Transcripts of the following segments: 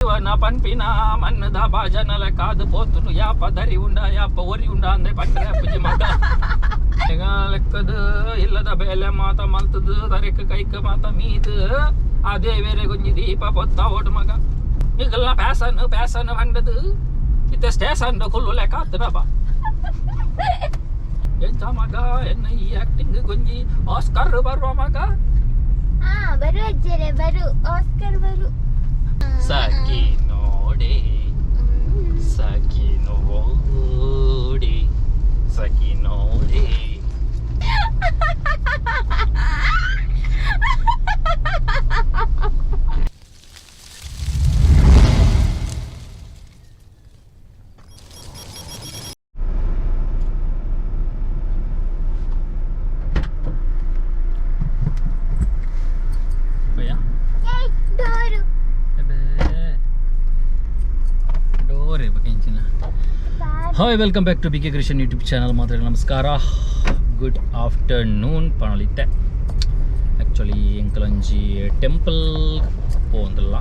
ಜೀವನ ಪನ್ಪಿನ ಮಣ್ಣದ ಬಾಜನಲ ಕಾದು ಪೋತುನು ಯಾಪ ದರಿ ಉಂಡ ಯಾಪ ಒರಿ ಉಂಡ ಅಂದೆ ಪಂಡ್ರೆ ಪೂಜೆ ಮಗ ಈಗ ಲೆಕ್ಕದು ಇಲ್ಲದ ಬೇಲೆ ಮಾತ ಮಲ್ತದು ತರೆಕ್ ಕೈಕ್ ಮಾತ ಮೀದು ಅದೇ ಬೇರೆ ಗುಂಜಿ ದೀಪ ಪೊತ್ತ ಓಡು ಮಗ ಈಗಲ್ಲ ಪ್ಯಾಸನ್ ಪ್ಯಾಸನ್ ಬಂಡದು ಇತ್ತೆ ಸ್ಟೇಷನ್ ಕುಲ್ಲು ಲೆಕ್ಕ ಆತನಪ್ಪ ಎಂತ ಮಗ ಎನ್ನ ಈ ಆಕ್ಟಿಂಗ್ ಗುಂಜಿ ಆಸ್ಕರ್ ಬರುವ ಮಗ. ಹಾ ಬರು ಅಜ್ಜರೆ ಬರು ಆಸ್ಕರ್ ಬರು. ಸಖಿ ನೋಡಿ ಸಖಿ ನೋಡಿ ಸಖಿ ನೋಡಿ. ಭಯ ಏಯ್ door. ಡೋರೆ ಬಕೆಂಚಿನ. Hi, welcome back to B K Krishan YouTube channel. ಮಾತ್ರ ನಮಸ್ಕಾರ, ಗುಡ್ ಆಫ್ಟರ್ನೂನ್. ಪಣಲಿತ್ತೆ ಆ್ಯಕ್ಚುಲಿ ಎಂಕಲಂಜಿ ಟೆಂಪಲ್ ಪೋಂದಲ್ಲ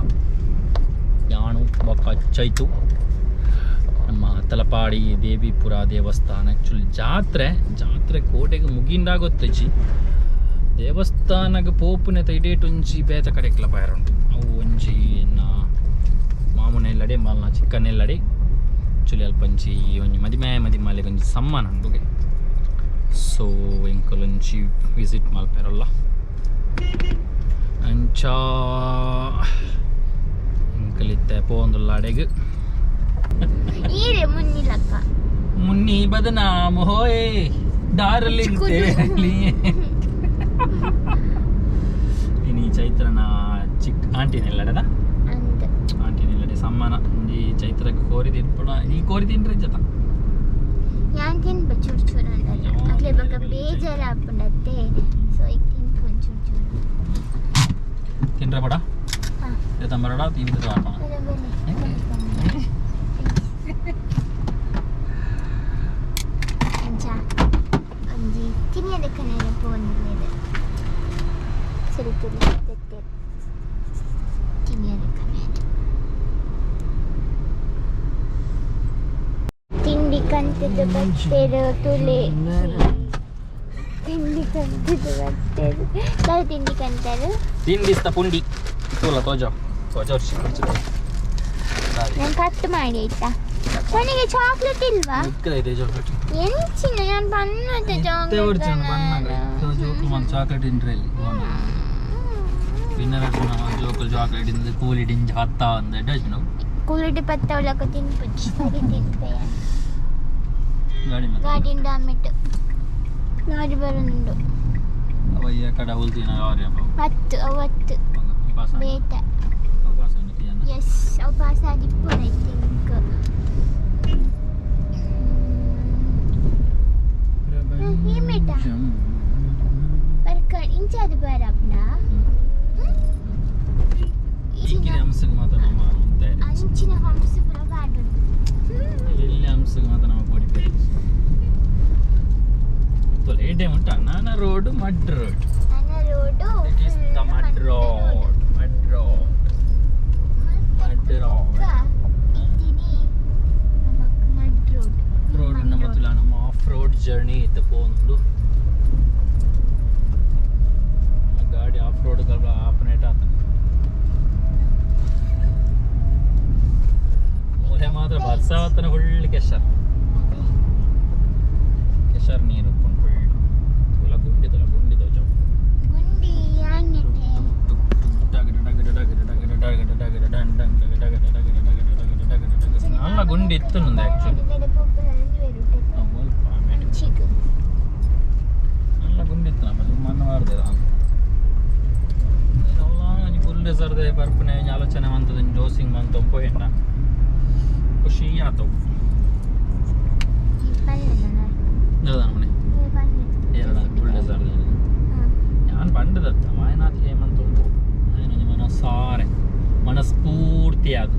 ಯಾಣು ಬೊಕ್ಕ ಚೈತು ನಮ್ಮ ತಲಪಾಡಿ ದೇವಿಪುರ ದೇವಸ್ಥಾನ. ಆ್ಯಕ್ಚುಲಿ ಜಾತ್ರೆ ಜಾತ್ರೆ ಕೋಟೆಗೆ ಮುಗಿಂಡಾಗೊತ್ತಜ್ಜಿ ದೇವಸ್ಥಾನಗೆ ಪೋಪುನೆತ ಇಡೇಟ್ ಒಂಜಿ ಬೇತ ಕಡೆಕ್ಲ ಬಾಯರುಂಟು. ಅವು ಒಂಜಿ ಎನ್ನ ಮಾಮೂನೆಲ್ಲಡೆ ಮಲ್ನ ಚಿಕ್ಕನೆಲ್ಲಡೆ. ಆ್ಯಕ್ಚುಲಿ ಅಲ್ಪ ಒಂಜಿ ಒಂಜಿ ಮದಿಮೆ ಮದಿಮಾಲೆಗೆ ಒಂಜಿ ಸಮ್ಮಾನ ಉಂಡುಗೆ. ಸೊ ಎಂಕಲೊಂಜಿ ವಿಸಿಟ್ ಮಲ್ಪೆರಲ್ಲ ಅಂಚ ಎಂಕಲಿತ್ತೆ ಪೋಂದುಲ್ಲ ಅಡೆಗ್. ಈರೆ ಮುನ್ನಿಲಕ್ಕ. ಮುನ್ನಿ ಬದನಾಮ್ ಹೋಯೆ ಡಾರ್ಲಿಂಗ್ ತೇಲಿ. ಇನಿ ಚೈತ್ರನ ಚಿಕ್ಕ ಆಂಟಿನೆಲ್ಲಡೆದ ಅಂದ್. ಆಂಟಿನೆಲ್ಲಡೆ ಸಮ್ಮಾನ ಈ ಚೈತ್ರಕ್ಕೆ ಕೋರಿ ತಿನ್ಪುಣ ಈ ಕೋರಿ ತಿನ್ರೆ ಜತ. ಯಾನ್ ತಿನ್ಪ ಚೂರು ಚೂರು ಅಂದಲ್ಲ ಅಕ್ಲೆ ಬೊಕ ಬೇಜಾರು ಆಪುಂಡತ್ತೆ, ಸೊ ಈಗ ತಿನ್ಪ ಒಂಚೂರು ಚೂರು. ತಿನ್ರೆ ಬಡ. ಹಾ. ತಂಬರಡ ತಿಂದು ಆಪಣ. ಬಲೆ ಬಲೆ. ಅಂಚ ಒಂಜಿ ತಿನಿಯದ ಕನೆರೆ ಪೋಂದಿಲ್ಲೆರ್ ಸರಿ ತುಲಿ ತೆತ್ತೆ ತಿನಿಯದ ಕನೆರೆ ತಿಂಡಿ ಕಂತದ ಬತ್ತೆರು ತುಲೆ ತಿಂಡಿ ಕಂತದ ಬತ್ತೆರು ದಾದ ತಿಂಡಿ ಕಂತರು. ತಿಂಡಿಸ್ತ ಪುಂಡಿ ತೋಲ ತೋಜ ತೋಜ ವರ್ಷ. ನಾನು ಕಟ್ ಮಾಡಿ ಆಯ್ತಾ? ಕೊನೆಗೆ ಚಾಕ್ಲೇಟ್ ಇಲ್ವಾ? ಇದೆ ಚಾಕ್ಲೇಟ್. ಎಂಚಿನ ನಾನು ಬಣ್ಣದ ಚಾಕ್ಲೇಟ್. ಚಾಕ್ಲೇಟ್ ಇಂಟ್ರೆ ಇಲ್ಲಿ ವಿನ್ನರ್ ಜೋಕುಲ್ ಚಾಕ್ಲೇಟ್ ಇಂದ ಕೂಲಿ ಇಂಜ ಹತ್ತ ಅಂದ ಡಜ್ ನಾವು. ಕೂಲಿಟಿ ಪತ್ತ ಒಳಕ ತಿನ್ಪುಜಿ ಸರಿ ತಿನ್ಪೆ. ಗಾಡಿ ಮತ್ತೆ. ಗಾಡಿನ ಡಾಮಿಟ್ ಗಾಡಿ ಬರುಂಡು. ಅವಯ್ಯ ಕಡ ಉಲ್ತಿನ ಅವ್ರೆ. ಹತ್ತು ಅವತ್ತು ಬೇತ. ಎಸ್, ಅವು ಪಾಸ್ ಆದಿಪ್ಪು I think. ಈ ಮೇಟ ಬರ್ಕ ಇಂಚಾದ ಬರಪ್ನ. ಹಂಸಗೆ ಮಾತ್ರ ನಮ್ಮ ಅಂಚಿನ ಹಂಸ ಪುರ ಬಾಡುಂಡು. ಇಲ್ಲಿ ಹಂಸಗೆ ಮಾತ್ರ ನಮ್ಮ ಪೋಡಿ ತೊಲೆ ಎಡೆ ಉಂಟ ನಾನ ರೋಡ್ ಮಡ್ ರೋಡ್. ನನ್ನ road. It is the mud road, mud road, mud road. ಇತ್ತೀನಿ ನಮಕ್ mud road. Road ನಮ್ಮ ತುಲ ನಮ್ಮ ಆಫ್ ರೋಡ್ ಜರ್ನಿ ಇತ್ತು ಪೋಂದು ಗಾಡಿ ಆಫ್ ರೋಡ್ ಆಪನೇಟ್ ಆತ ಮೂಲೆ ಮಾತ್ರ ಬರ್ಸಾವತ್ತನ ಫುಲ್ ಕೆಶರ್ ಕೆಶರ್ ನೀರು ಉಪ್ಪುಂಡು ಫುಲ್ ತುಲ ಗುಂಡಿ ತುಲ ಗುಂಡಿ ತೋಜ. ಗುಂಡಿ ಯಾನ್ನೆಟೆ. ನನ್ನ ಗುಂಡಿ ಇತ್ತು ನಂದು ಆ್ಯಕ್ಚುಲಿ. ಚಿಕ್. നല്ല ಗುಂಡಿ ಇತ್ತು ನಮ್ಮ ಸುಮ್ಮನೆ ಮಾಡ್ದೆ ಒಂಜಿ ಫುಲ್ ಸರ್ದೆ ಬರ್ಪುನೆ ಒಂಜಿ ಆಲೋಚನೆ ಮಂತದ ಡೋಸಿಂಗ್ ಮಂತ ಪೋಯೆಂಡ ಖುಷಿ ಆತವು. ದಾದ ಮನೆ ಏರಡ ಫುಲ್ ಸರ್ದೆ ಯಾನ್ ಪಂಡದತ್ತ ಮಾಯನಾಥ್ ಹೇಮಂತ ಉಂಟು ఆయన ಒಂಜಿ ಮನಸಾರೆ ಮನಸ್ಫೂರ್ತಿ ಅದು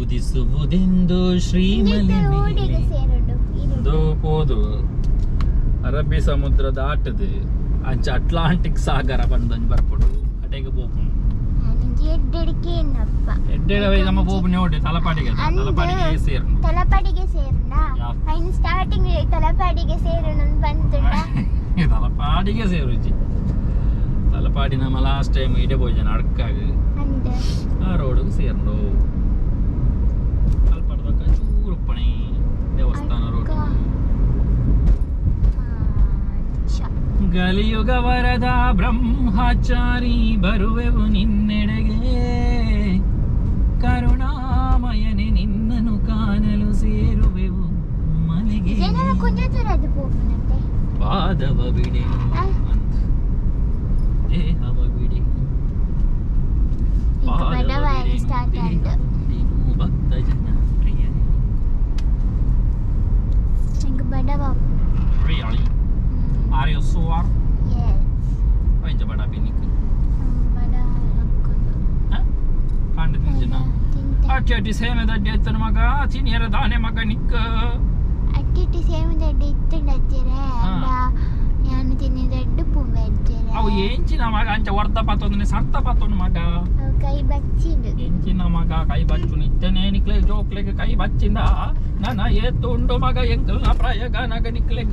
ಉದಿಸುವುದೆಂದು ಶ್ರೀಮಲಿ ಮೇಲೆ ಸೇರುಂಡು. ಇದು ಪೋದು ಅರಬ್ಬಿ ಸಮುದ್ರ ದಾಟದು. ಅಂಚ ಅಟ್ಲಾಂಟಿಕ್ ಸಾಗರ ಬಂದೊಂಜಿ ಬರ್ಪುಡು ಅಟೆಗೆ ಪೋಪುನು ಎಡ್ಡೆಡ ನಮ್ಮ ಪೋಪುನೆ ಓಡೆ ತಲಪಾಡಿಗೆ ತಲಪಾಡಿಗೆ ಸೇರುಂಡು ತಲಪಾಡಿಗೆ ಸೇರುಂಡ ಐನ್ ಸ್ಟಾರ್ಟಿಂಗ್ ತಲಪಾಡಿಗೆ ಸೇರುಂಡು ಬಂತುಂಡ ತಲಪಾಡಿಗೆ ಸೇರುಜಿ ತಲಪಾಡಿ ನಮ್ಮ ಲಾಸ್ಟ್ ಟೈಮ್ ಇಡೆ ಪೋಯ್ಜನ ಅಡ್ಕಾಗ ಆ ರೋಡ್ಗೆ ಸೇರುಂಡು ತಲಪಾಡ್ದಕ್ಕ ಚೂರುಪ್ಪಣೆ ದೇವಸ್ಥಾನ ರೋಡ್. ಕಲಿಯುಗ ವರದ ಬ್ರಹ್ಮಚಾರಿ ಬರುವೆವು ನಿನ್ನೆಡೆಗೆ ಕರುಣಾಮಯನೆ ನಿನ್ನನು ಕಾಣಲು ಸೇರುವೆವು ಮನೆಗೆ ಪಾದವ ಬಿಡೆನು ದೇಹವ ಬಿಡೆನು ಪಾದವ ಬಿಡೆನು ಭಕ್ತ ಜನ ಪ್ರಿಯನೇ. Really? Are you sure? Yes. Why bada pinik? Bada lakkundu. Ha? Kande tinjana. Atti atti seme dadde ittana maga tiniyara dane maga nikka. Atti atti seme dadde ittunda ajjere anda yanu tinni daddu pumbe ajjere. Avu enchina maga ancha vartha patondune sartha patonu maga. Avu kai bachindu. Enchina maga kai bachunu ittane nikle joklege kai bachinda nana ettu undu maga enkalna prayaga naga nikleg.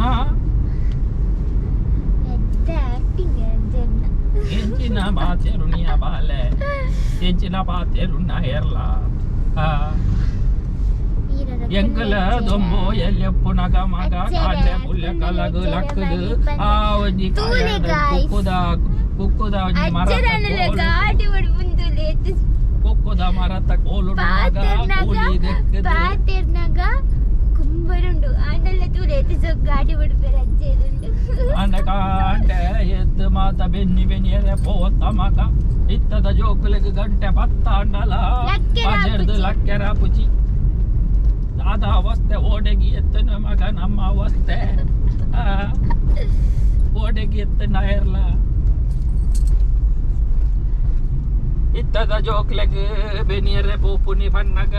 Ha? ಎಂಚಿನ ಬಾತೆರುಣಿಯ ಬಾಲೆ ಎಂಚಿನ ಬಾತೆರುಣ ಎರ್ಲ ಎಂಕಲ ದೊಂಬೋ ಎಲ್ಲೆಪ್ಪುನಗ ಮಗ ಕಾಂಡೆ ಪುಲ್ಯ ಕಲಗು ಲಕ್ಕದು ಆ ಒಂಜಿ ಕುಕ್ಕುದ ಕುಕ್ಕುದ ಒಂಜಿ ಮರ ಕುಕ್ಕುದ ಮರತ ಕೋಲು ಪಾತೆರ್ನಗ ಕುಂಬರುಂಡು ಆಂಡಲ್ಲ ತೂಲೆ ಗಾಡಿ ಬಿಡ್ಬೇರೆ ಅಜ್ಜೆರುಂಡು ಅಂಡ ಕಾಂಡೆ ಎತ್ತು ಮಾತ ಬೆನ್ನಿ ಬೆನ್ನಿಯರೆ ಪೋತ ಮಗ ಇತ್ತದ ಜೋಕುಲೆಗ್ ಗಂಟೆ ಪತ್ತ ಅಂಡಲ ಪಜೆರ್ದು ಲಕ್ಕೆರ ಪುಚಿ ದಾದ ಅವಸ್ಥೆ ಓಡೆಗಿ ಎತ್ತನ ಮಗ ನಮ್ಮ ಅವಸ್ಥೆ ಓಡೆಗಿ ಎತ್ತನ ಇರ್ಲ ಇತ್ತದ ಜೋಕ್ಲೆಗ್ ಬೆನಿಯರೆ ಪೋಪುನಿ ಪನ್ನಗ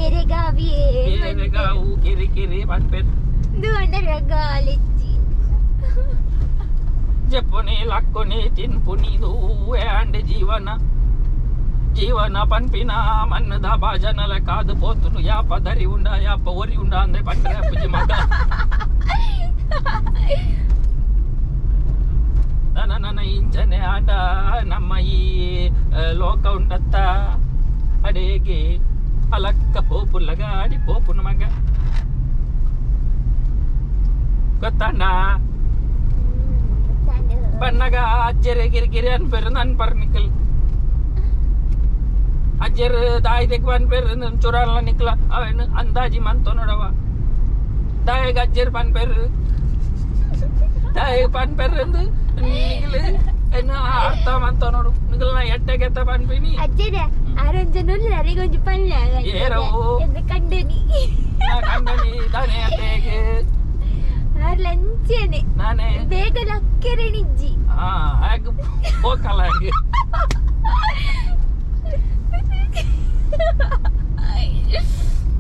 ಏರೆಗಾವು ಕಿರಿ ಕಿರಿ ಪನ್ಪೆರ್ ಜಪ್ಪುನಿ ಲಕ್ಕುನಿ ತಿನ್ಪುನಿ ಅಂಡ್ ಜೀವನ ಜೀವನ ಪನ್ಪಿನ ಮನ್ನದ ಬಾಜನಲ ಕಾದು ಪೋತುನು ಯಾಪ ದರಿ ಉಂಡ ಯಾಪ ಒರಿ ಉಂಡ ಅಂದೆ ಪಂಡ್ರೆ ಪುಜಿ ಮಗ ನನ್ನ ನನ್ನ ಇಂಚನೆ ಆಂಡ ನಮ್ಮ ಈ ಲೋಕ ಉಂಡತ್ತ ಅಡೇಗೆ ಅಲಕ್ಕ ಪೋಪುಲ್ಲಗಾಡಿ ಪೋಪುನ ಮಗ ಗೊತ್ತಣ್ಣ ಬಣ್ಣಗ ಅಜ್ಜರೆ ಗಿರಿಗಿರಿ ಅನ್ಪೇರು ನನ್ ಪರ್ ನಿಕ್ಕಲ್ ಅಜ್ಜರು ದಾಯ್ದಕ್ಕೆ ಪನ್ಪೇರು ಚುರಾಲ ನಿಕ್ಕಲ ಅವನು ಅಂದಾಜಿ ಮಂತ ನೋಡವ ದಾಯಗ ಅಜ್ಜರು ಪನ್ಪೇರು ದಾಯಗ ಪನ್ಪೇರು ಅಂದು ನಿಗಲು ಏನು ಅರ್ಥ ಮಂತ ನೋಡು ನಿಗಲ್ ನಾ ಎಟ್ಟೆಗೆತ್ತ ಪನ್ಪಿನಿ ಅಜ್ಜರೆ ಆರೊಂಜ ಅರೆಗೊಂಜಿ ಪಲ್ಯ ಏರವು ಕಂಡನಿ ಕಂಡನಿ ತಾನೇ ಅತ್ತೆಗೆ ಲಂಚನೆ ನಾನೇ ಬೇಗ ಲಕ್ಕೆರೆ ನಿಜ್ಜಿ ಹಾ ಹಾಗೆ ಹೋಗಲ್ಲ ಹಾಗೆ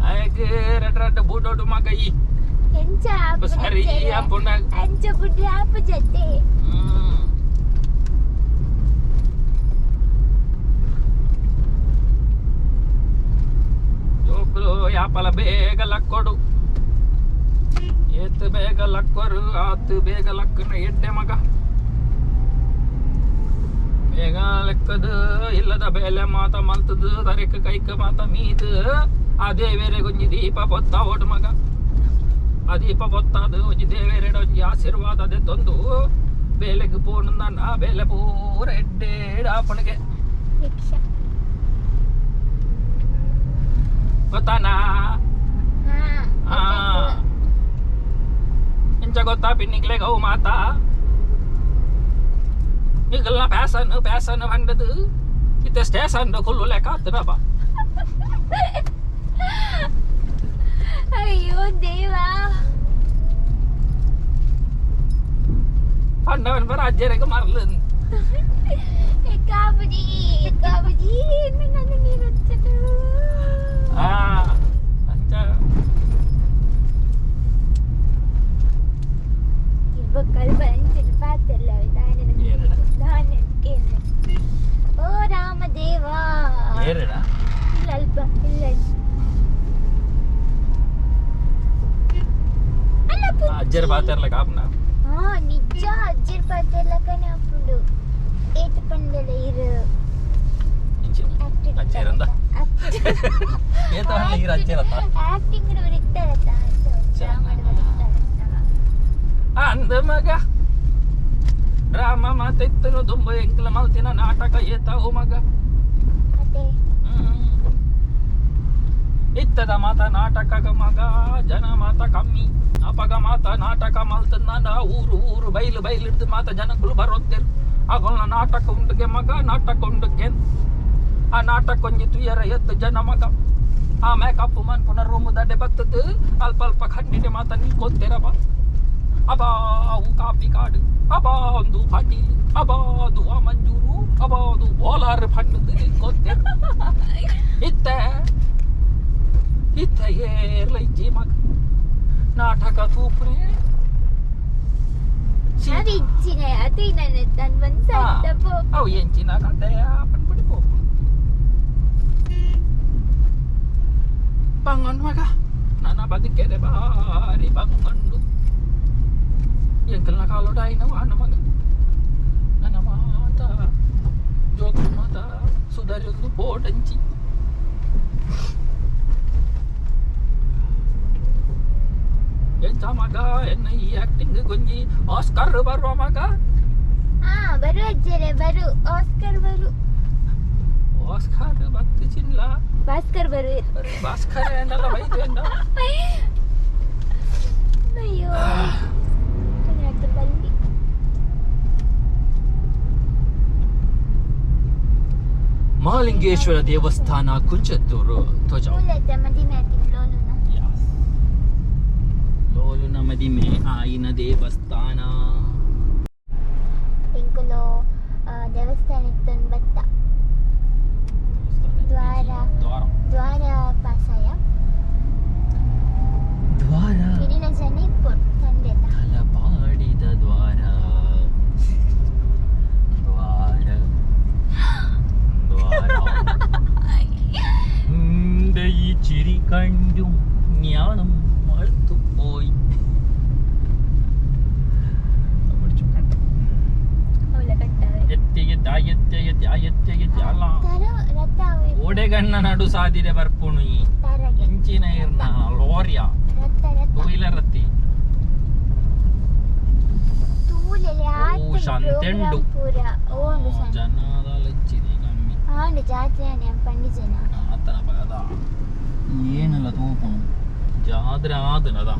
ಹಾಗೆ ರೆಡ್ ರೆಡ್ ಬೂಟೋಟು ಮಗ ಈ ಎಂಚ ಸರಿ ಅಪ್ಪುನ ಅಂಚ ಬುಡ್ಡಿ ಆಪು ಜೊತೆ ಜೋಕುಲು ಯಾಪಲ ಬೇಗ ಲಕ್ಕೊಡು ಏತ್ ಬೇಗ ಲಕ್ಕೊರು ಆತು ಬೇಗ ಲಕ್ಕನ ಎಡ್ಡೆ ಮಗ ಬೇಗ ಲೆಕ್ಕದು ಇಲ್ಲದ ಬೇಲೆ ಮಾತ ಮಲ್ತದು ತರೆಕ್ ಕೈಕ ಮಾತ ಮೀದು ಆ ದೇವೇರೆ ಒಂಜಿ ದೀಪ ಪೊತ್ತ ಓಡು ಮಗ ಆ ದೀಪ ಪೊತ್ತಾದು ಒಂಜಿ ದೇವೇರೆಡ ಒಂಜಿ ಆಶೀರ್ವಾದ ಅದೇ ತಂದು ಬೇಲೆಗೆ ಪೋಣ ಬೇಲೆ ಪೂರ ಎಡ್ಡೇಡ ಆಪಣಿಗೆ ಗೊತ್ತಾನಾ ಇಂಚ ಗೊತ್ತಾ ಪಿನ್ನಿಗ್ಲೆ ಗೌ ಮಾತಾ ನಿಗಲ್ನ ಪ್ಯಾಸನ್ ಪ್ಯಾಸನ್ ಬಂಡದು ಇತ್ತೆ ಸ್ಟೇಷನ್ ಕುಲ್ಲು ಲೆಕ್ಕ ಆತನಪ್ಪ. ಅಯ್ಯೋ ದೇವಾ ಪಂಡವನ್ ಬರ ಅಜ್ಜರಿಗೆ ಮರಲು ಕಾಬುಜಿ ಕಾಬುಜಿ ನನ್ನ ನೀರು ಆ ಅಂಚ ಬೊಕ್ಕಲ್ ಬಂಚಿನ ಪಾತೆರ್ಲ ದಾನೆ. ಏರೆಡ? ದಾನೆ ಕೇನೆ. ಓ ರಾಮ ದೇವ. ಏರೆಡ? ಇಲ್ಲ, ಅಲ್ಪ ಇಲ್ಲ ಅಲ್ಲ. ಅಜ್ಜರ ಪಾತೆರ್ಲ ಕಾಪುನ. ಹಾ, ನಿಜ, ಅಜ್ಜರ್ ಪಾತೆರ್ಲಕನೆ ಆಪುಂಡು. ಏತ್ ಪಂಡಲ ಇರು. ಇಂಚಿನ ಅಜ್ಜೆರಂದ ಏತ ಈರ್ ಅಜ್ಜೆರತ್ತ. ಆಕ್ಟಿಂಗ್ ಬರೀತಾರತ್ತ, ಡ್ರಾಮಾಡ್ ಬರೀತಾರತ್ತ. ಅಂದ ಮಗ, ರಾಮ ಮಾತೆತ್ತನು ದುಂಬ ಎಂಕ್ಲ ಮಲ್ತಿನ ನಾಟಕ ಏತ ಓ ಮಗ. ಮತ್ತೆ. ಇತ್ತದ ಮಾತ ನಾಟಕ ಮಗ, ಜನ ಮಾತ ಕಮ್ಮಿ. ಅಪಗ ಮಾತ ನಾಟಕ ಮಲ್ತಂದ ಊರು ಊರು ಬೈಲು ಬೈಲು ಹಿಡ್ದು ಮಾತ ಜನಗಳು ಬರೋತ್ತೇರು. ಆಗೊಲ್ಲ ನಾಟಕ ಉಂಡುಗೆ ಮಗ, ನಾಟಕ ಉಂಡುಗೆ. ಆ ನಾಟಕ ಒಂಜಿ ತುಯರ ಎತ್ತು ಜನ ಮಗ. ಆ ಮೇಕಪ್ ಮನ್ಪುನ ರೂಮು ದಡ್ಡೆ ಬತ್ತದು ಅಲ್ಪ ಅಲ್ಪ ಖಂಡಿತ ಮಾತ ನಿಲ್ಕೊಂತೇರಪ್ಪ. ಅಬಾ ಅವು ಕಾಪಿ ಕಾಡು, ಅಬಾ ಒಂದು ಪಾಟೀಲ್, ಅಬಾ ಅದು ಆ ಮಂಜೂರು, ಅಬಾ ಅದು ಬೋಲಾರ್ ಪಂಡದು ನಿಲ್ಕೊಂತೇರು. ಇತ್ತ ಇತ್ತ ಏರ್ಲ ಇಜ್ಜಿ ಮಗ ನಾಟಕ ತೂಪುನೆ. ಅವು ಇಚ್ಚಿನ ಅದು ನನ್ನ ತನ್ ಒಂದ್ ಸತ್ತ. ಅವು ಎಂಚಿನ ಕತೆಯ ಪಂಡ್ಬಿಡಿ ಪೋಪು ಬಂಗಂಡು ಮಗ. ನನ್ನ ಬದುಕೆರೆ ಬಾರಿ ಬಂಗಂಡು. ಎಂಕಲ್ನ ಕಾಲೋಡಾಯಿನ ವಾನ ಮಗ. ನನ್ನ ಮಾತ ಜೋಕು ಮಾತ ಸುಧಾರಿಯೊಂದು ಬೋಡಂಚಿ. ಎಂಚ ಮಗ ಎನ್ನ ಈ ಆಕ್ಟಿಂಗ್? ಗೊಂಜಿ ಆಸ್ಕರ್ ಬರುವ ಮಗ. ಹಾ, ಬರು ಅಜ್ಜರೆ, ಬರು, ಆಸ್ಕರ್ ಬರು. ಆಸ್ಕರ್ ಬತ್ತು ಚಿನ್ಲ. ಭಾಸ್ಕರ್ ಬರು. ಭಾಸ್ಕರ್ ಎಂಡಲ್ಲ ಬೈತು ಎಂಡ. ಅಯ್ಯೋ, ಬಲ್ಲಿ. ಮಹಾಲಿಂಗೇಶ್ವರ ದೇವಸ್ಥಾನ ಕುಂಚತ್ತೂರು ಧ್ವಜ. ಮೂಲತ ಮದಿಮೆ ಆತಿನ ಲೋಲುನ. ಲೋಲುನ ಮದಿಮೆ ಆಯಿನ ದೇವಸ್ಥಾನ. ಎಂಕುಲು ದೇವಸ್ಥಾನ ಇತ್ತೊಂದು ಬತ್ತ ದ್ವಾರ. ದ್ವಾರ. ದ್ವಾರ ಪಾಸಾಯ. ದ್ವಾರ. ಹಿರಿನ ಜನ ಇಪ್ಪೊಡು ತಂದೆತ. ತಲಪಾಡಿದ ದ್ವಾರ ದ್ವಾರ ದ್ವಾರ. ಹಿಂದೆ ಈ ಚಿರಿ ಕಂಡು ಜ್ಞಾನಂ ಮರೆತು ಪೋಯ್. ಅವಳ ಕಟ್ಟವೆ. ಎತ್ತಿಗೆ ದಾಯತ್ತೆಗೆ ತ್ಯಾಯತ್ತೆಗೆ ತ್ಯಾಲ. ತರ ರಥ. ಓಡೆಗಣ್ಣ ನಡು ಸಾದಿರೆ ಬರ್ಪುಣು ಈ. ತರಗೆ. ಇಂಚಿನ ಇರ್ನ ಲಾರಿಯ. ರಥ ರಥ. ಟೂ ವೀಲರ್ ಅತ್ತಿ. ತೂಲೆಲೆ. ಓ, ಆತ. ಸಂತೆಂಡು. ಪೂರ ಓಂಡು ಸಂತೆ. ಜನದ ಲಚ್ಚಿದೆ ಕಮ್ಮಿ. ಆಂಡು ಜಾತ್ರೆ ಪಂಡಿ ಜನ. ಆತನ ಪಗದ ಏನೆಲ್ಲ ತೂಪುಣು ಜಾತ್ರೆ ಆದನದ.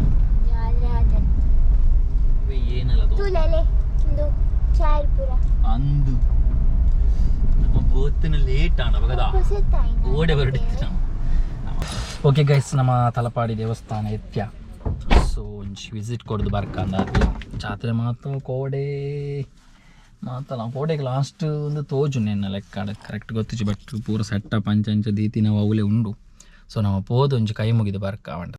ಜಾತ್ರೆ ಆದನ. ಏನೆಲ್ಲ ತೂಪು. ತೂಲೆಲೆ ಒಂದು ಚಾರ್ ಪೂರ. ಅಂದು ನಮ್ಮ ಬೋತಿನ ಲೇಟ್ ಆಂಡ ಬಗದ. ಹೊಸತಾಯಿನ. ಓಡೆ ಬರಡಿತ್ತು. ಓಕೆ ಗೈಸ್, ನಮ್ಮ ತಲಪಾಡಿ ದೇವಸ್ಥಾನ ಎತ್ಯ. ಸೊ ಒಂಜಿ ವಿಸಿಟ್ ಕೊಡ್ದು ಬರ್ಕಂದ. ಜಾತ್ರೆ ಮಾತ್ರ ಕೋಡೆ ಮಾತಲ್ಲ, ಕೋಡೆಗೆ ಲಾಸ್ಟ್ ಒಂದು ತೋಜು ನೆನ್ನ ಲೆಕ್ಕ ಕರೆಕ್ಟ್ ಗೊತ್ತಿಚ್ಚು. ಬಟ್ ಪೂರ ಸೆಟ್ಟಪ್ ಅಂಚ ಅಂಚ ದೀತಿನ ಅವಲೇ ಉಂಡು. ಸೊ ನಮ್ಮ ಪೋದು ಒಂಜಿ ಕೈ ಮುಗಿದು ಬರ್ಕ ಅವಂಡ.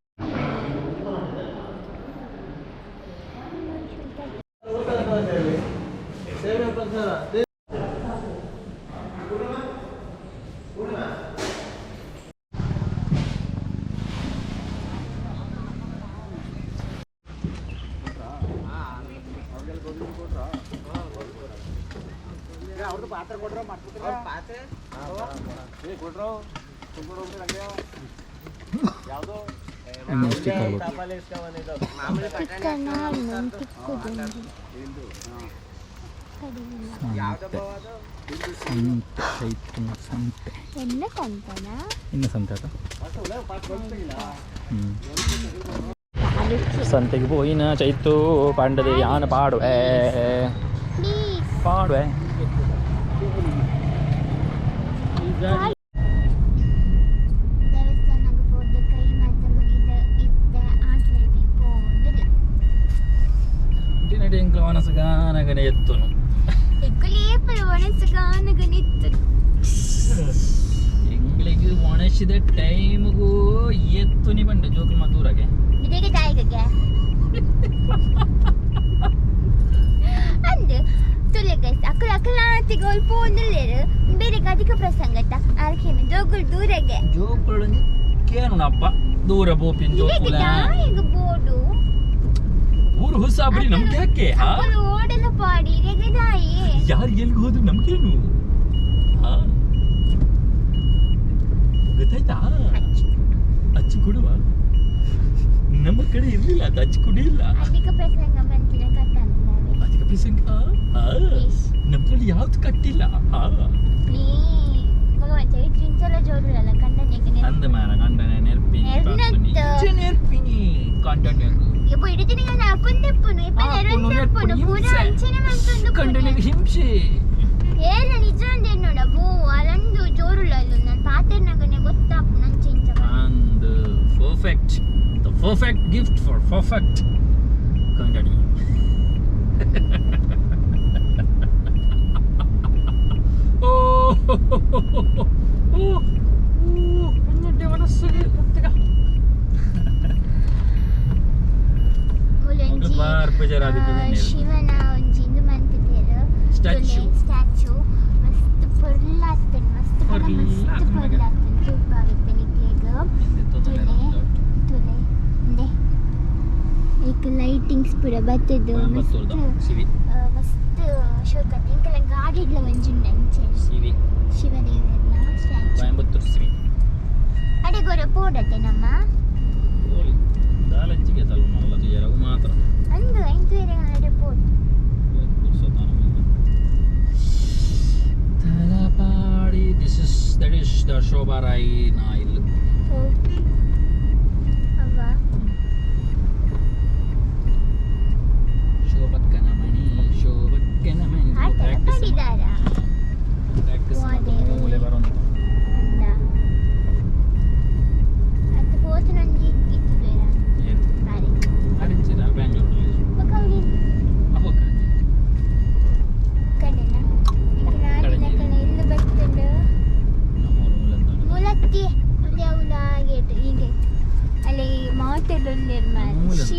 ಸ್ಟಿಕ್ಕರ್. ಚಿಕ್ಕನ ತಿಕ್ಕುದು ಕಡಿಮೆ. ಸಂತೆ ಚೈತ್ರ ಸಂತೆ. ಎಲ್ಲ ಕಂತನ. ಇನ್ನು ಸಂತೆ ಆತ. ಸಂತೆಗೆ ಪೋಯಿನ ಚೈತು ಪಂಡದೆ ಯಾನ ಪಾಡುವೆ. ಪ್ಲೀಸ್. ಪಾಡುವೆ. ದೇವಸ್ಥಾನಕ್ಕೆ ಹೋದ ಕೈ ಮಾತ ಮುಗಿದ ಇತ್ತ ಆಟ್ಲಲ್ಲಿ ಪೋದಿಲ್ಲ. ದಿನಡಿ ಎಂಕ್ಲ ಮನಸ್ಸು ಗಾನಗನೆ ಎತ್ತುನು. ಎಕ್ಕುಲೇಪಲ ಒಣಸು ಗಾನಗನಿತ್ತು. ಎಂಗ್ಲಿಗೆ ಒಣಸಿದ ಟೈಮ್ಗೂ ಎತ್ತುನಿ ಬಂಡೆ ಜೋಕುಲ್ ಮಾತೂರಾಗೆ. ಇದಕ್ಕೆ ತಾಯಿಗೆ. ಗೈಸ್ ಅಕುಲು ಅಕುಲಾತಿಗೆ ಒಲ್ಪ ಒಂದುಲ್ಲೇರು ಬೇರೆ ಅಧಿಕ ಪ್ರಸಂಗತ್ತ ಆರ್ಕೇನು ಜೋಗುಲ್ ದೂರಗೆ ಜೋಕುಲು ಕೇನುನಪ್ಪ ದೂರ ಪೋಪಿನ ಜೋಕುಲ ದಾಯೆಗ್ ಬೋಡು ಊರು ಹೊಸಾಬ್ರಿ ನಮ್ಗೆ ಯಾಕೆ ಹಾ ಅಕುಲು ಓಡಲ ಪಾಡಿ ಇರೆಗ್ ದಾಯೆ ಯಾರು ಎಲ್ಲಿಗೆ ಹೋದ್ರು ನಮ್ಗೇನು ಹಾ ಗೊತ್ತಾಯ್ತಾ ಅಚ್ಚಿ ಕೊಡುವ ನಮ್ಮ ಕಡೆ ಇರ್ಲಿಲ್ಲ ಅದು ಅಚ್ಚಿ ಕುಡಿಯಿಲ್ಲ ಅಧಿಕ ಪ್ರಸಂಗ ಮಂತಿನ ಕಟ್ಟಂತಾರೆ ಅಧಿಕ ಪ್ರಸಂಗ ಹಾ ನಮ್ದ್ರಲ್ಲಿ ಯಾವ್ದು ಕಟ್ಟಿಲ್ಲ ಹಾ ಪ್ಲೀಸ್ ಭಗವಾನ್ ಚೈತ್ರಿಂಚಲ ಜೋರುಲಲ್ಲ ಕಂಡನೆಗೆ ಅಂದ ಮಾರ ಕಂಡನೆ ನೆರ್ಪಿನಿ ನೆರ್ನತ್ತು. ನೆರ್ಪಿನಿ ಕಂಡನೆಗು ಇಪ್ಪ ಇಡೀ ನಾನು ಹಾಕೊಂಡೆಪ್ಪುನು ಇಪ್ಪ ನೆರವಂದೆಪ್ಪುನು ಪೂರ ಅಂಚನೆ ಮಂತೊಂದು ಕಂಡನೆಗೆ ಹಿಂಸೆ ಏನ ನಿಜ ಅಂದೇನು ನೋಡ ಬೋ ಅಲಂದು ಜೋರುಲಲ್ಲ ನಾನು ಪಾತೆರ್ನಾಗನೆ ಗೊತ್ತಾಪು ನನ್ ಚಿಂಚ And perfect, the perfect gift for perfect ಕಂಡನಿ. ಓ ಓ ಒಂದೊಡ್ಡೆ ಮನಸ್ಸಿಗೆ ಒತ್ತಗ. ಮುಲಂಜಿ ಬಾರ್ ಬೇಜಾರ್ ಆದಿಪ್ಪುಂಡು ನೇರು. ಶಿವನ ಒಂಜಿ ಇಂದು ಮಂತಿದ್ದೇರು Statue. Statue ಮಸ್ತ್ ಪೊರ್ಲಾತನ್ ಮಸ್ತ್ ಪಡ ಮಸ್ತ್ ಪೊರ್ಲಾತುಂಡು. ಪೊರ್ಲಾತನ್ ತೂಪಾವಿತ್ತ ನಿಕ್ಲೆಗ್ ತುಲೆ ತುಲೆ ಇಂದೆ ಐಕ್ ಲೈಟಿಂಗ್ಸ್ ಪೂರ ಬತ್ತದು ಮಸ್ತ್ ಕೋಯಂಬತ್ತೂರ್ದ ಶಿವಿ ಮಸ್ತ್ ಶೋಕತ್ ಇಂಕಲ ಗಾಡಿಡ್ಲ ಒಂಜಿ ಉಂಡು ಅಂಚೆ ಶಿವಿ ಶಿವದೇವರ್ನ ಸ್ಟ್ಯಾಚು ಕೋಯಂಬತ್ತೂರ್ ಶಿವಿ ಅಡೆಗೊರ ಪೋಡತೆ ನಮ್ಮ ಹೋಲಿ ದಾಲಂಚಿಗೆ ತಲು ಮಲ್ಲ ತುಯರವು ಮಾತ್ರ ಅಂದು ಐದು ಅಡೆ pod Thalapady this is that is the Shobha Rai Nile. ಅವ್ವ ಶೋಭಕ್ಕನ ಮಣಿ ಶೋಭಕ್ಕನ ಮಣಿ ಆಟದ ಪಡಿದಾರ ಪ್ರಾಕ್ಟೀಸ್ ವಾ ದೇವರೇ. ಮೂಲೆ ಬರೋಂತ ಅಂದ ಅತ್ತ ಪೋತನೊಂಜಿ ಇತ್ತು ಬೇಡ ಏನು ಬಾರಿ ಅರಿಂಚಿದ ಬ್ಯಾಂಗ್ಳೂರಲ್ಲಿ ಬೊಕ ಅವ್ಲು ಅವು ಕರೆಂಜಿ ಕಡೆನ ಕಡೆಂಜಿ. ಕಡೆ ಇಲ್ಲು ಬರ್ತುಂಡು ನಮ್ಮೂರು ಮೂಲಂತಾನೆ ಮುಲತ್ತಿ ಒಂದೇ ಅವ್ಲ ಗೇಟ್ ಈ ಗೇಟ್ ಅಲ್ಲಿ ಮಾತೆಲ್ಲೊಂದೇರು ಮಾರ್ರೆ she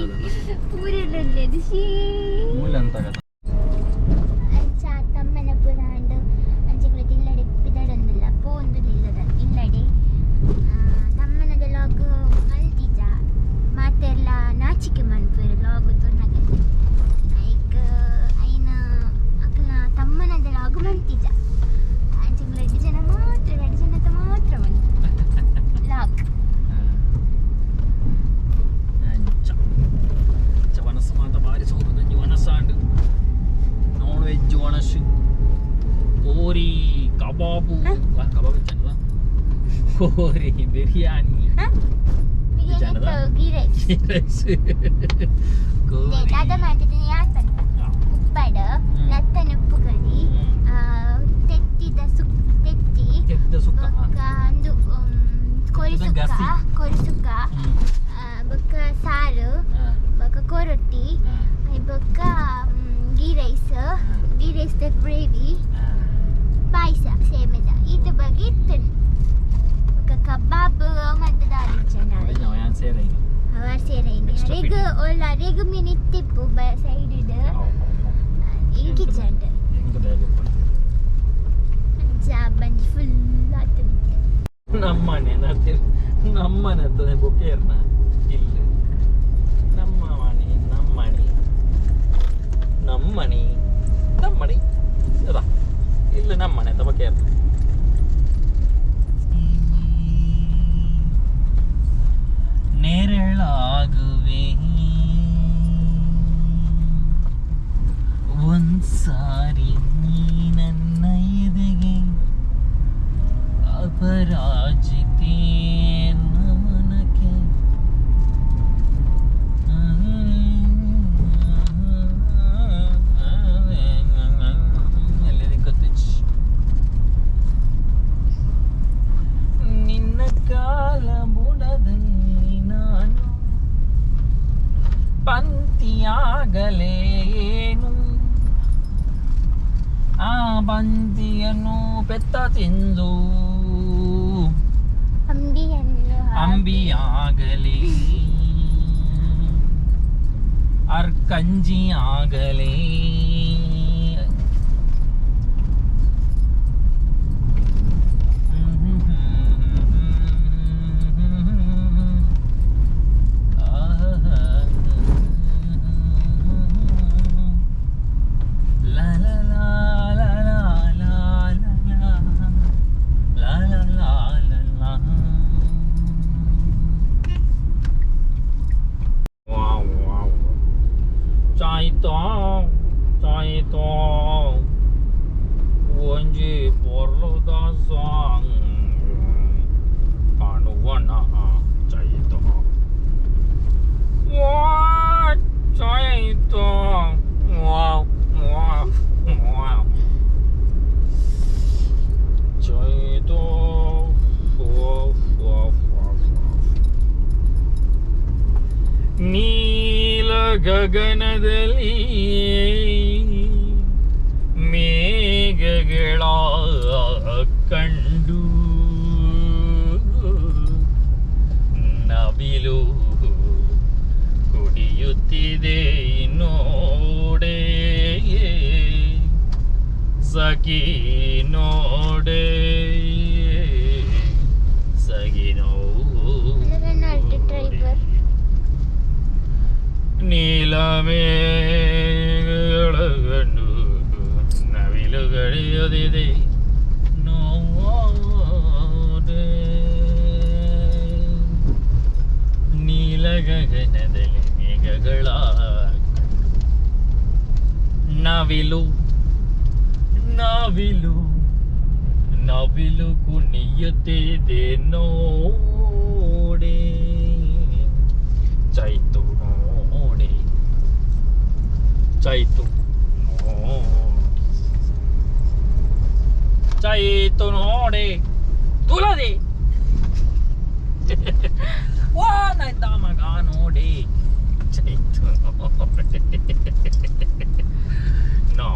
ಪೂರೆಲ್ಲೊಂದೇರು ಶೀ ಮೂಲಂತ ಅಂಚ ತಮ್ಮನ ಪುರಾಂಡ್ ಅಂಚೆಗಳ ಇಲ್ಲಡೆ ಪಿದಡೊಂದುಲ್ಲ ಪೋಂದುಲ್ಲ ಇಲ್ಲದ ಇಲ್ಲಡೆ ತಮ್ಮನದ ಲಾಗ್ ಮಲ್ತಿಜ ಮಾತೆಲ್ಲ ನಾಚಿಕೆ ಮನ್ಪುವೆರ್ ಲಾಗ್ ತೂನಗನೆ ಐಕ್ ಐನ ಅಕಲ್ನ ತಮ್ಮನದ ಲಾಗ್ ಮಲ್ತಿಜ ಅಂಚೆಗಳ ರಡ್ಡ್ ಜನ ಮಾತ್ರ ರಡ್ಡ್ ಜನತ ಮಾತ್ರ ಮಲ್ತ ಲಾಗ್ ಅಂಚ ಅಂಚ ವನಸ್ ಮಾತ ಬಾರಿ ಸೋಪುದಂಜಿ ವನಸಾಂಡ್ ನಾನ್ ವೆಜ್ ವನಸ್ ಕೋರಿ ಕಬಾಬು ಕಬಾಬ್ ಚಂದ ಕೋರಿ ಬಿರಿಯಾನಿ ಬಿರಿಯಾನಿ ಜನದ? ಗೀ ರೈಸ್ ರೈಸ್ ಕೋರಿ ದಾದ ಮಾಡ್ತಿದ್ದೀನಿ ಯಾನ್ ಪನ್ಪ ಉಪ್ಪಡ್ ನತ್ತನ ಉಪ್ಪುಗರಿ ತೆತ್ತಿದ ಸುಕ್ ತೆತ್ತಿ ತೆತ್ತಿದ ಸುಕ್ಕ, ಆ. ಬೊಕ್ಕ ಅಂದು ಕೋರಿ ತೆತ್ತಿದ ಸುಕ್ಕ ಗಸಿ. ಕೋರಿ ಸುಕ್ಕ ಬೊಕ್ಕ ಸಾರು ಬೊಕ್ಕ ಕೋರೊಟ್ಟಿ ಬೊಕ್ಕ ghee rice ghee rice the gravy ಪಾಯಸ ಸೇಮೆದ ಇದು ಬಗ್ಗೆ ಇತ್ತು ಬೊಕ್ಕ ಕಬಾಬ್ ಮತ್ತೆ ದಾಲಿಚ್ಚಂಡ ಯಾನ್ ಸೇರೈನಿ ಅವರು ಸೇರೈನಿ Extra ಅರೆಗ್ ಒಲ್ಲ ಅರೆಗ್ ಮೀನ್ ಇತ್ತಿಪ್ಪು ಸೈಡ್ ಇಂಕಿಚಂಡ್ ಎಂಕ್ ದಾಯೆಗ್ ಬಂಜಿ ಫುಲ್ ಆತು ನಮ್ಮನೆ ನಮ್ಮನೆ ಹತ್ತನೆ ಬೊಕ್ಕೇರ್ನ ಇಲ್ಲ ನಮ್ಮ ಮನೆ ನಮ್ಮನೆ ನಮ್ಮನೆ ನಮ್ಮನೆ ಅದ ಇಲ್ಲ ನಮ್ಮನೆ ಅಂತ ಬೊಕ್ಕೇರ್ನ ನೇರಳಾಗುವೆ ಒಂದ್ಸಾರಿ ನೀ ನನ್ನ ಎದೆಗೆ ಅಪರಾಜಿತೆ ನಮನಕ್ಕೆ ನಿನ್ನ ಕಾಲ ಬುಡದಲ್ಲಿ ನಾನು ಪಂಕ್ತಿಯಾಗಲೇನು ಆ ಪಂಕ್ತಿಯನ್ನು ಪೆತ್ತ ತಿಂದು ಅಂಬಿಯನ್ನು ಅಂಬಿಯಾಗಲಿ ಅರ್ಕಂಜಿಯಾಗಲಿ ಪೊರ್ಲುದ ಸಾಂಗ್ ಕಾಣುವಣ ಚೈತ ವಾ ಚೈತ ವಾ ವಾ ವಾ ಚೈತ ವಾ ವಾ ವಾ. ನೀಲ ಗಗನದಲ್ಲಿ ಮೇಘಗಳ ಕಂಡು ನವಿಲು ಕುಡಿಯುತ್ತಿದೆ ನೋಡೆ, ಸಖಿ ನೋಡೆ, ಸಖಿ ನೋಡೆ. ಡ್ರೈವರ್. ನೀಲಮೇಘಗಳ ಕಂಡು ನವಿಲು ಕಡಿಯುತ್ತಿದೆ ನೋಡೆ, ನೀಲ ಗಗನದಲ್ಲಿ ಮೇಘಗಳ ಕಂಡು ನವಿಲು ನವಿಲು ನವಿಲು ಕುಣಿಯುತ್ತಿದೆ ನೋಡೆ, ಚೈತು ನೋಡೆ, ಚೈತು ನೋಡೆ, ಚೈತು ನೋಡೆ, ತುಲದೆ ವಾ ನೈತ ಮಗ ನೋಡೆ, ಚೈತು ನೋಡೆ, ನೋ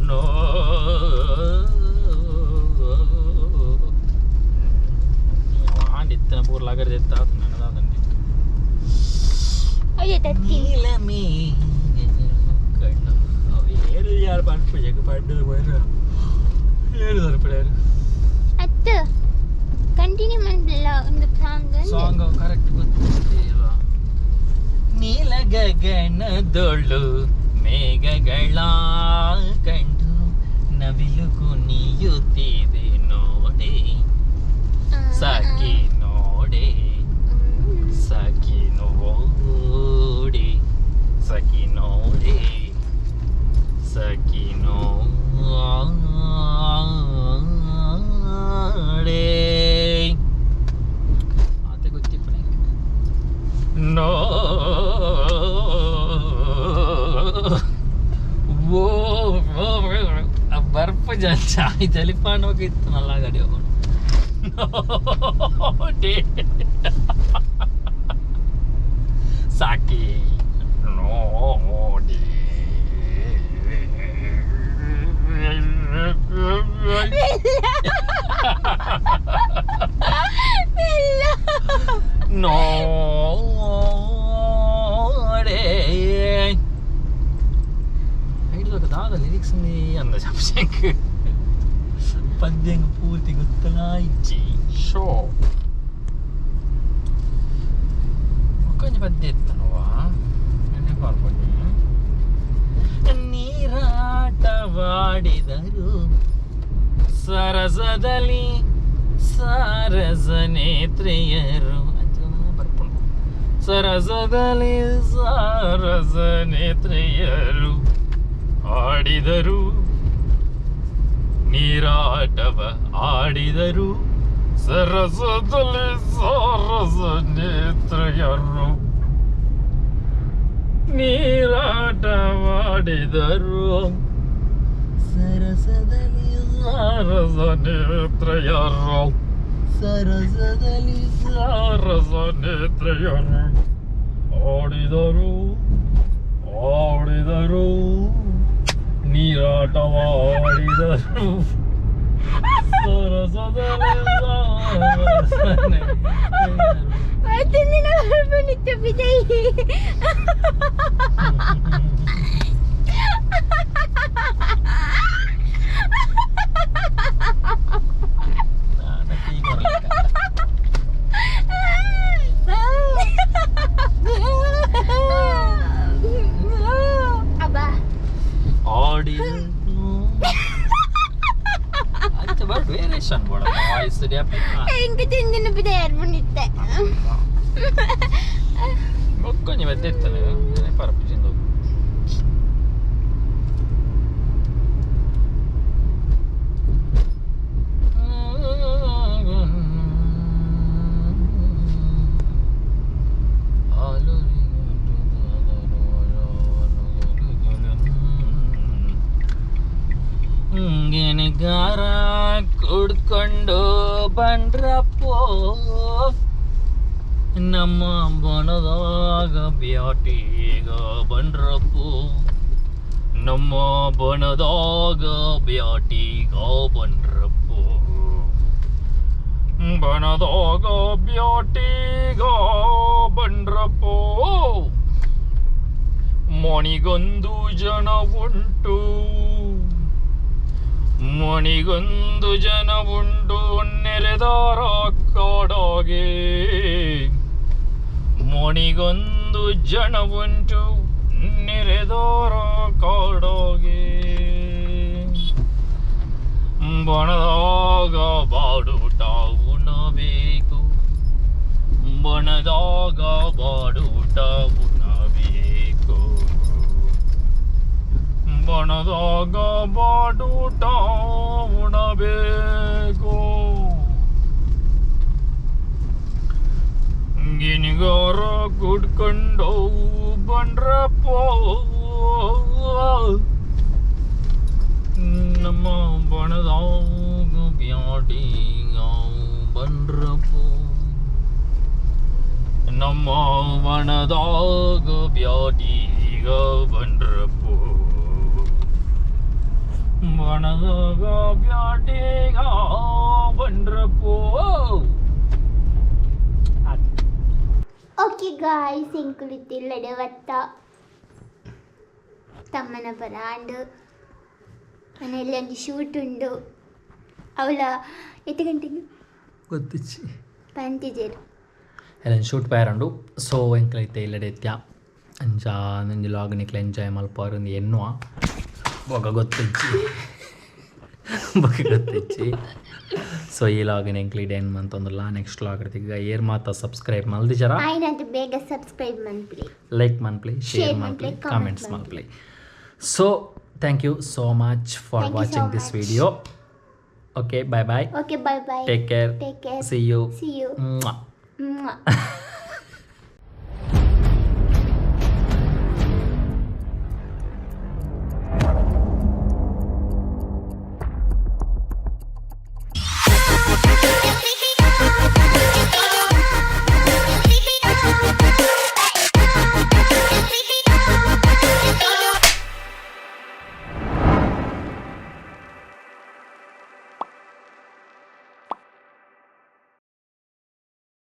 ನೋ. ಇತ್ತನ ಪೂರ್ಲಾಗರ್ ಎತ್ತ ನನದಾದಂಡಿ. ಅಯ್ಯೋ ತತ್ತಿ. ಕಣ್ಣು ಅವು ಏರು ಯಾರು ಪನ್ಪುಜೆಗ್ ಪಡ್ಡದು ಪೋಯಿನ ಏರು ದೊರಪಡೇರು. ಅತ್ತು ಕಂಟಿನ್ಯೂ ಮನ್ಪಿಲ್ಲ ಒಂದು ಸಾಂಗ್. ಸಾಂಗ್ ಕರೆಕ್ಟ್ ಗೊತ್ತಿಲ್ಲ. ನೀಲ ಗಗನದೊಳು ಮೇಘಗಳ ಕಂಡು ನವಿಲು ಕುಣಿಯುತ್ತಿದೆ ನೋಡೆ, ಸಖಿ ನೋಡೆ, ಸಖಿ ನೋಡೆ, ಸಖಿ ನೋಡೆ, ಸಖಿ ನೋಡೆ. ಆತ ಗೊತ್ತಿಪ್ಪ ನೋ ಓ ಆ ಬರ್ಪ ಚಾಯ್ ತಲಿಪಾನ್ ಇತ್ತು ನಲ್ಲ ಗಡಿ ಹೋಗೋಣ ನೋಡಿ, ಸಾಕಿ ನೋಡಿ. ನೋಡೆ ಐಡ್ಲೊಕ ದಾದ ಲಿರಿಕ್ಸ್ ಅಂದ ಶಂಕ್ ಪದ್ಯಂಗ್ ಪೂರ್ತಿ ಗೊತ್ತಲಾ ಇಜ್ಜಿ. ಶೋ ಒಕ್ಕೊಂಜಿ ಪದ್ಯ ಇತ್ತನವ ಎಣ್ಣೆ ಪಾರ್ಪೊಂಡಿ. ನೀರಾಟವಾಡಿದರು ಸರಸದಲ್ಲಿ ಸಾರಸ ನೇತ್ರೆಯರು ಬರ್ಪುಂಡು. ಸರಸದಲ್ಲಿ ಸಾರಸ ನೇತ್ರೆಯರು ಆಡಿದರು ನೀರಾಟವ ಆಡಿದರು ಸರಸದಲ್ಲಿ ಸಾರಸ ನೇತ್ರೆಯರು ನೀರಾಟವಾಡಿದರು ಸರಸದಲ್ಲಿ ಸಾರಸ ನೇತ್ರೆಯರು ಸರಸದಲ್ಲಿ ಸಾರಸ ನೇತ್ರೆಯರು ಆಡಿದರು ಆಡಿದರು ನೀರಾಟವಾಡಿದರು ಸರಸದಲ್ಲಿ ಸಾರಸ ನೇತ್ರೆಯರು. ಮತ್ತೊಂದಿನ ಬರ್ಪಣಿತ್ತು ಬಿಜಯ್. ನಾನು ಟೀ ಕೊರ್ಲಿಕ್ಕ. ಅಬ್ಬಾ. ಆಡಿದರು ಅಂಚ ಬರ್ ವೇರಿಯೇಷನ್ ಬೋಡ ವಾಯ್ಸ್. ಎಂಕ್ ತಿಂದಿನ ಬಿಜಯ್ ಅರ್ಪಣಿತ್ತೆ. ಬೊಕ್ಕೊಂಜಿ ಬೆತ್ತೆ ಇತ್ತಲ್ಲ ಪರಪುಜಿಂದು. ಗಿಣಿಗಾರ ಕುಡ್ಕೊಂಡು ಬಂಡ್ರಪ್ಪೋ, ನಮ್ಮ ಬಣದಾಗ ಬ್ಯಾಟಿಗ ಬಂಡ್ರಪ್ಪೋ, ನಮ್ಮ ಬಣದಾಗ ಬ್ಯಾಟಿಗ ಬಂಡ್ರಪ್ಪೋ, ಬಣದಾಗ ಬ್ಯಾಟಿಗ ಬಂಡ್ರಪ್ಪೋ. ಮಣಿಗೊಂದು ಜನ ಉಂಟು, ಮಣಿಗೊಂದು ಜನ ಉಂಟು ನೆರೆದಾರ ಕಾಡಾಗೆ, ಮಣಿಗೊಂದು ಜನ ಉಂಟು ನೆರೆದಾರ ಕಾಡಾಗೆ. ಬಣದಾಗ ಬಾಡೂಟ ಉಣಬೇಕು, ಬಣದಾಗ ಬಾಡೂಟ ಉಣಬೇಕು, ಬಣದಾಗ ಬಾಡೂಟ ಉಣಬೇಕು. ಗಿಣಿಗಾರ ಕುಡ್ಕೊಂಡು ಬಂಡ್ರಪ್ಪೋ, ನಮ್ಮ ಬಣದಾಗ ಬ್ಯಾಟಿಗ ಬಂಡ್ರಪ್ಪೋ, ನಮ್ಮ ಬಣದಾಗ ಬ್ಯಾಟಿಗ ಬಂಡ್ರಪ್ಪೋ, ಬಣದಾಗ ಬ್ಯಾಟಿಗ ಬಂಡ್ರಪ್ಪೋ. ಓಕೆ ಗಾಯ್ಸ್, ಎಂಕುಲಿತ್ತಿಲ್ಲಡೆ ಬತ್ತ ತಮ್ಮನ ಪರಾಂಡ್ ಮನೆಯಲ್ಲಿ ಒಂದು ಶೂಟ್ ಉಂಡು. ಅವಳ ಎತ್ತು ಗಂಟೆಗೆ ಗೊತ್ತಿಚ್ಚಿ. ಪಂತಿಜೇರು. ಎಲ್ಲ ಶೂಟ್ ಪೈರಂಡು. ಸೊ ಎಂಕ್ಲೈತೆ ಇಲ್ಲಡೆ ಇತ್ಯ ಅಂಚ ನಂಜಿ ಲಾಗ್ ನಿಕ್ಲೆ ಎಂಜಾಯ್ ಮಲ್ಪಾರು ಒಂದು ಎನ್ನುವ ಬೊಕ ಗೊತ್ತಿಜ್ಜಿ, ಬೊಕ ಗೊತ್ತಿಜ್ಜಿ. ಸೊ ಈ ಲಾಗಿನ ಎಂಕ್ಲಿ ಎಂಡ್ ಮಂತೊಂದುಲ್ಲ. ನೆಕ್ಸ್ಟ್ ಲಾಗ್ ಈಗ ಏರ್ ಮಾತ ಸಬ್ಸ್ಕ್ರೈಬ್ ಮಲ್ದಿಜರ ಆಯ್ನಂತ ಬೇಗ ಸಬ್ಸ್ಕ್ರೈಬ್ ಮನ್ಪುಲೆ, ಲೈಕ್ ಮನ್ಪ್ಲಿ, ಶೇರ್ ಮನ್ಪ್ಲಿ, ಕಾಮೆಂಟ್ಸ್ ಮನ್ಪ್ಲಿ. So thank you so much for Thank you so watching this much. Video. Okay, bye bye. Okay, bye bye. Take care. Take care. See you. See you.